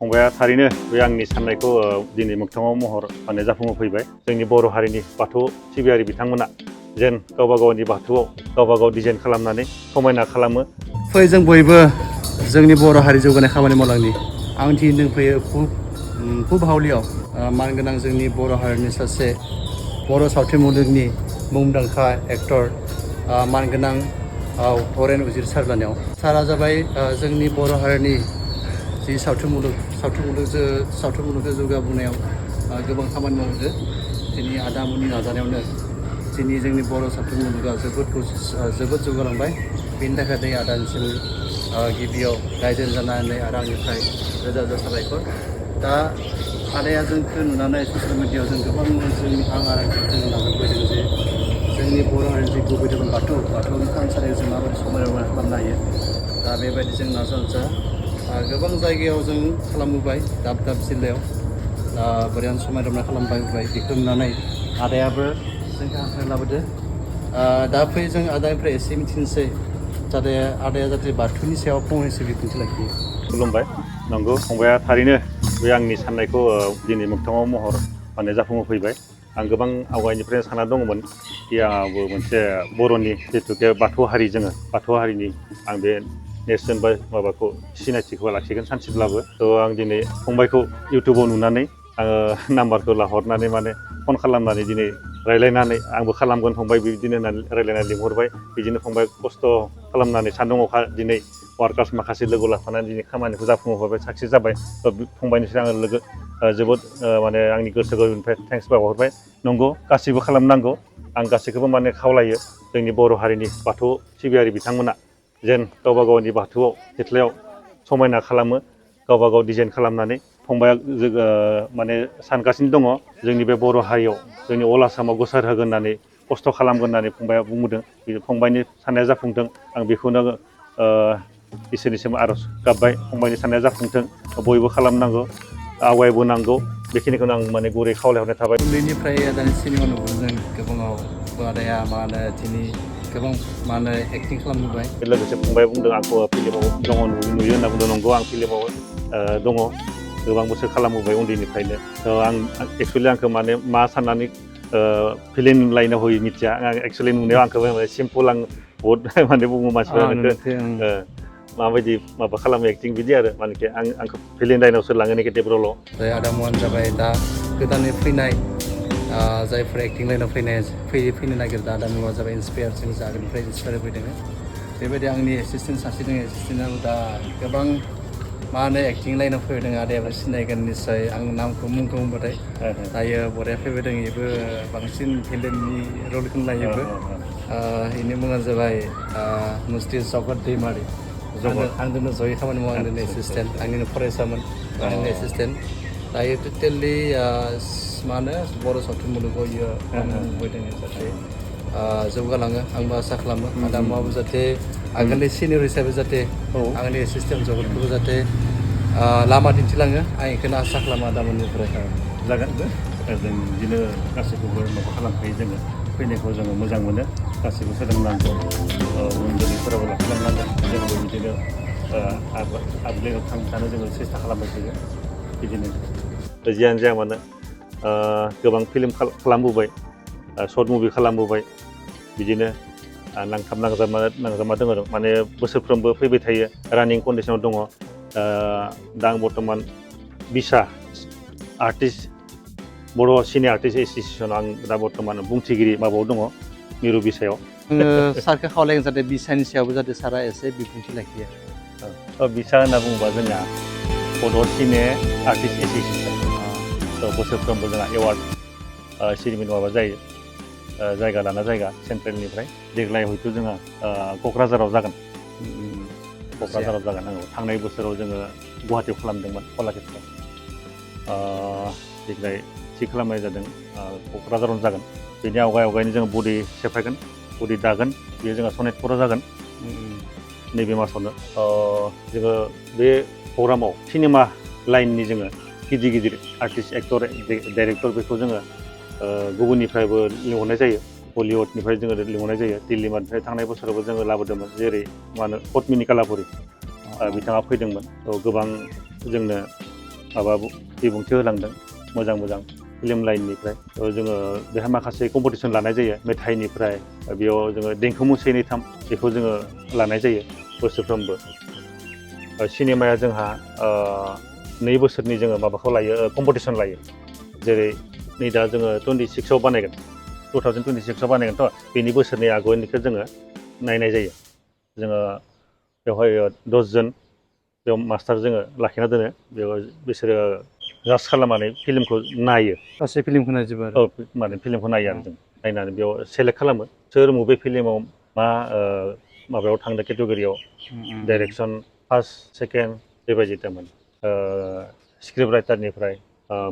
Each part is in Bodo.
फंबाया थारैनो बे आंनि साननायखौ दिनै मोगथाङाव महर माने जाफुंहोफैबाय। जोंनि बर' हारिनि बाथौ सिबियारि बिथांमोना जेन गावबा गावनि बाथौआव गावबा गाव डिजाइन खालामनानै समायना खालामो। फै जों बयबो जोंनि बर' हारि जौगानाय खामानि मावलांनि। आं दिनै फैयो पुब हावलियाव मानगोनां जोंनि बर' हारिनि सासे बर' सावथुन मुलुगनि मुंदांखा एक्टर मानगोनां हरेन उजिर सार लानायाव। सारा जाबाय जोंनि बर' हारिनि जि सावथुन मुलुगखौ जौगाबोनायाव गोबां खामानि मावदो। दिनै आदामोननि नाजानायावनो दिनै जोंनि बर' सावथुन मुलुगा जोबोद जौगालांबाय। बेनि थाखाय दै आदानिसिम गिबियाव रायजो जानानै आरो आंनिफ्राय रोजा रोजा साबायखर। दा आदाया जोंखौ नुनानै ससियेल मिडियायाव जों गोबां आं आरो जों नाजाबोदों जे जोंनि बर' हारिनि जि गुबै धोरोम बाथौनि थानसालियाव जों माबायदि समायना खालामनो हायो। दा बेबायदि जों नाजा गोबां जायगायाव जों खालामबोबाय, दाब दाब जिल्लायाव बोरैनो समायना खालामबाय। बेखौ नुनानै आदायाबो जोंखौ हांख्राय लाबोदो। दा फै जों आदानिफ्राय एसे मिथिनोसै आदाया जाहाथे बाथौनि सायाव फंनैसो बिबुंथि लाखियो। खुलुमबाय। नंगौ, फंबाया थारैनो बे आंनि साननायखौ दिनै मोगथाङाव महर माने जाफुंहोफैबाय। आं गोबां आवगायनिफ्रायनो सानना दङमोन कि आंबो मोनसे बर'नि जिहेतुके बाथौ हारि, जोङो बाथौ हारिनि आं बे नेरसोन बा माबाखौ सिनायथिखौ लाखिगोन सानसेब्लाबो। थ' आं दिनै फंबायखौ इउटुबाव नुनानै आङो नाम्बारखौ लाहरनानै माने फन खालामनानै दिनै रायज्लायनानै आंबो खालामगोन फंबाय बिदिनो होननानै रायज्लायनानै लिंहरबाय। बिदिनो फंबाय खस्थ' खालामनानै सान्दुं अखा दिनै वार्कार्स माखासे लोगो लाफानानै दिनै खामानिखौ जाफुंहोबाय, साक्सेस जाबाय। फंबायनिफ्राय आङो जोबोद माने आंनि गोसो गोरबोनिफ्राय थेंक्स बावहरबाय। नंगौ, गासैबो खालामनांगौ। आं गासैखौबो माने खावलायो जोंनि बर' हारिनि बाथौ सिबियारि बिथांमोना जेन गावबा गावनि बाथौआव सिथ्लायाव समायना खालामो, गावबा गाव डिजाइन खालामनानै। फंबाया माने सानगासिनो दङ जोंनि बे बर' हारियाव, जोंनि अल आसामाव गोसार होगोन होननानै, खस्थ' खालामगोन होननानै फंबाया बुंबोदों। फंबायनि साननाया जाफुंथों, आं बेखौनो इसोरनिसिम आर'ज गाबबाय। फंबायनि साननाया जाफुंथों, बयबो खालामनांगौ, आवगायबोनांगौ, बेखिनिखौनो आं माने गुरै खावलायहरनाय थाबाय। उन्दैनिफ्राय आदानि सिनेमा नुबोदों गोबाङाव। आदाया दिनै गोबां एक्टिं खालामबोबाय। लोगोसे फंबाया बुंदों आंखौ फिल्माव दङ नुयो होनना बुंदों। नंगौ, आं फिल्माव दङ, गोबां बोसोर खालामबोबाय उन्दैनिफ्रायनो। आं एक्सुवेलि आंखौ माने मा साननानै फिल्म लाइनाव होयो मिथिया। आं एक्सुवेलि नुनायाव आंखौ सिम्पोल, आं बहुद माने बुङो मानसिफोरा नोंखौ माबायदि माबा खालामो एक्टिं, बिदि आरो मानेखि आंखौ फिल्म लाइनावसो लाङो नेगेटिभ रलाव। आदामोन जाबाय दा गोदानै फैनाय जायफोर एक्टिं लाइनाव फैनो नागिरदों। आदामोना जाबाय इन्सपायार, जों आगोलनिफ्राय इन्सपायार फैदों। बेबायदि आंनि एसिसटेन्ट सासे दङ, एसिसटेन्टआबो दा गोबां एक्टिं लाइनाव फैदों। आदायाबो सिनायगोन निस्सय आं मुंखौ बुंबाथाय। दायो बरिया फैबाय दङ, बेबो बांसिन भिलेननि रलखौनो लायोबो। बेनि मुङा जाबाय मुस्ति जगत दैमारि। आंजोंनो जयै खामानि मावो, आंनिनो एसिसटेन्ट, आंनिनो फरायसामोन, आंनिनो एसिसटेन्ट। दायो टटेलि बर' सावथुन मुलुगाव बियो फैदों जाहाथे जौगालाङो। आंबो आसा खालामो आदामाबो जाहाथे आगोलनि सिनियर हिसाबै जाहाथे आंनि एसिसटेन्ट जगतखौबो जाहाथे लामा दिन्थिलाङो। आं बेखौनो आसा खालामो आदामोननिफ्राय। जागोन, जों बिदिनो गासैखौबो माबा खालामखायो। जोङो फैनायखौ जोङो मोजां मोनो, गासैबो सोलोंनांगौ, उन जोलैफोराबो लाखिलांनांगोन। जोंबो बिदिनो आपग्रेड थानो जोङो सेस्था खालामबाय थायो। बिदिनो जियानो जाया मानो गोबां फिल्म खालामबोबाय, सर्ट मुभि खालामबोबाय। बिदिनो नांथाब नांजाबना दङ, माने बोसोरफ्रोमबो फैबाय थायो, रानिं कन्डिसनाव दङ। दा आं बर्थमान बिसा आर्टिस्ट, बर' सिने आर्टिस्ट एस'सियेसनाव आं दा बर्थमान बुंथिगिरि माबायाव दङ, मिरु बिसायाव। आङो सारखौ खावलायगोन जाहाथे बिसानि सायावबो जाहाथे सारा एसे बिबुंथि लाखियो। बिसा होनना बुङोबा जोंना बड' सिने आर्टिस्ट एस'सियेसन। बोसोरफ्रोमबो जोंहा एवार्ड सिरिमनि माबा जायो, जायगा लाना जायगा सेन्ट्रेलनिफ्राय। देग्लाय हयथ' जोंहा क'क्राझाराव जागोन। थांनाय बोसोराव जोङो गुवाहाटियाव खालामदोंमोन, कलाक्षेत्रआव। देग्लाय थि खालामनाय जादों क'क्राझारावनो जागोन। बेनि आवगायनो जोङो बडि सेफायगोन, बडि दागोन। बेयो जोंहा सनितपुराव जागोन नैबे मासावनो। जोङो बे प्रग्रामाव सिनेमा लाइननि जोङो गिदिर आर्टिस्ट, एक्टर, डाइरेक्टर, बेखौ जोङो गुबुननिफ्रायबो लिंहरनाय जायो। बलिउडनिफ्राय जोङो लिंहरनाय जायो। दिल्लीनिफ्राय थांनाय बोसोरावबो जोङो लाबोदोंमोन, जेरै पद्मिनी कालापुरि बिथाङा फैदोंमोन। गोबां जोंनो माबा बिबुंथि होलांदों मोजां मोजां फिल्म लाइननिफ्राय जोङो बेहाय माखासे कम्पिटिसन लानाय जायो मेथाइनिफ्राय बेयाव जोङो देंखो मुंसे नैथाम बेखौ जोङो लानाय जायो बोसोरफ्रोमबो सिनेमाया जोंहा 2 बोसोरनि जोङो माबाखौ लायो कम्पिटिसन लायो जेरै नै दा जोङो 26आव बानायगोन 2026आव बानायगोनथ' बेनि बोसोरनै आगोलनिखौ जोङो नायनाय जायो जोङो बेवहाय 10 जन बेयाव मास्टार जोङो लाखिना दोनो बेयाव बिसोरो जाज खालामनानै फिल्मखौ नायो गासै फिल्मखौ नायजोबो आरो माने फिल्मखौ नायो आरो जों नायनानै बेयाव सेलेक्ट खालामो सोर बबे फिल्माव मा माबायाव थांदों केटेगरियाव डाइरेक्सन फार्स्ट सेकेन्ड बेबायदि थारमाने स्क्रिप्ट राइटारनिफ्राय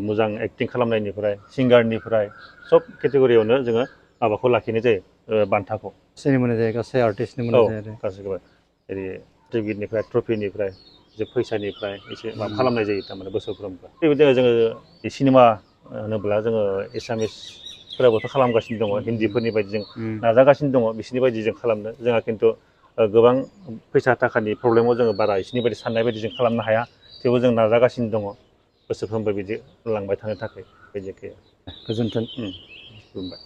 मोजां एक्टिं खालामनायनिफ्राय सिंगारनिफ्राय सब केटेगरियावनो जोङो माबाखौ लाखिनाय जायो बान्थाखौ गासैनि मोननाय जायो गासै आर्टिस्टनि मोननाय जायो आरो गासैखौबो जेरै टिकेटनिफ्राय ट्रफिनिफ्राय जे फैसानिफ्राय एसे माबा खालामनाय जायो थारमाने बोसोरफ्रोमबो बेबायदिनो जोङो सिनेमा होनोब्ला जोङो एसामिसफोराबोथ' खालामगासिनो दङ हिन्दीफोरनि बायदि जों नाजागासिनो दङ बिसोरनि बायदि जों खालामनो जोंहा खिन्थु गोबां फैसा थाखानि प्रब्लेमाव जोङो बारा बिसोरनि बायदि साननाय बायदि जों खालामनो हाया थेवबो जों नाजागासिनो दङ बोसोरफ्रोमबो बिदि लांबाय थानो थाखाय बेबायदि गोजोन्थों खुलुमबाय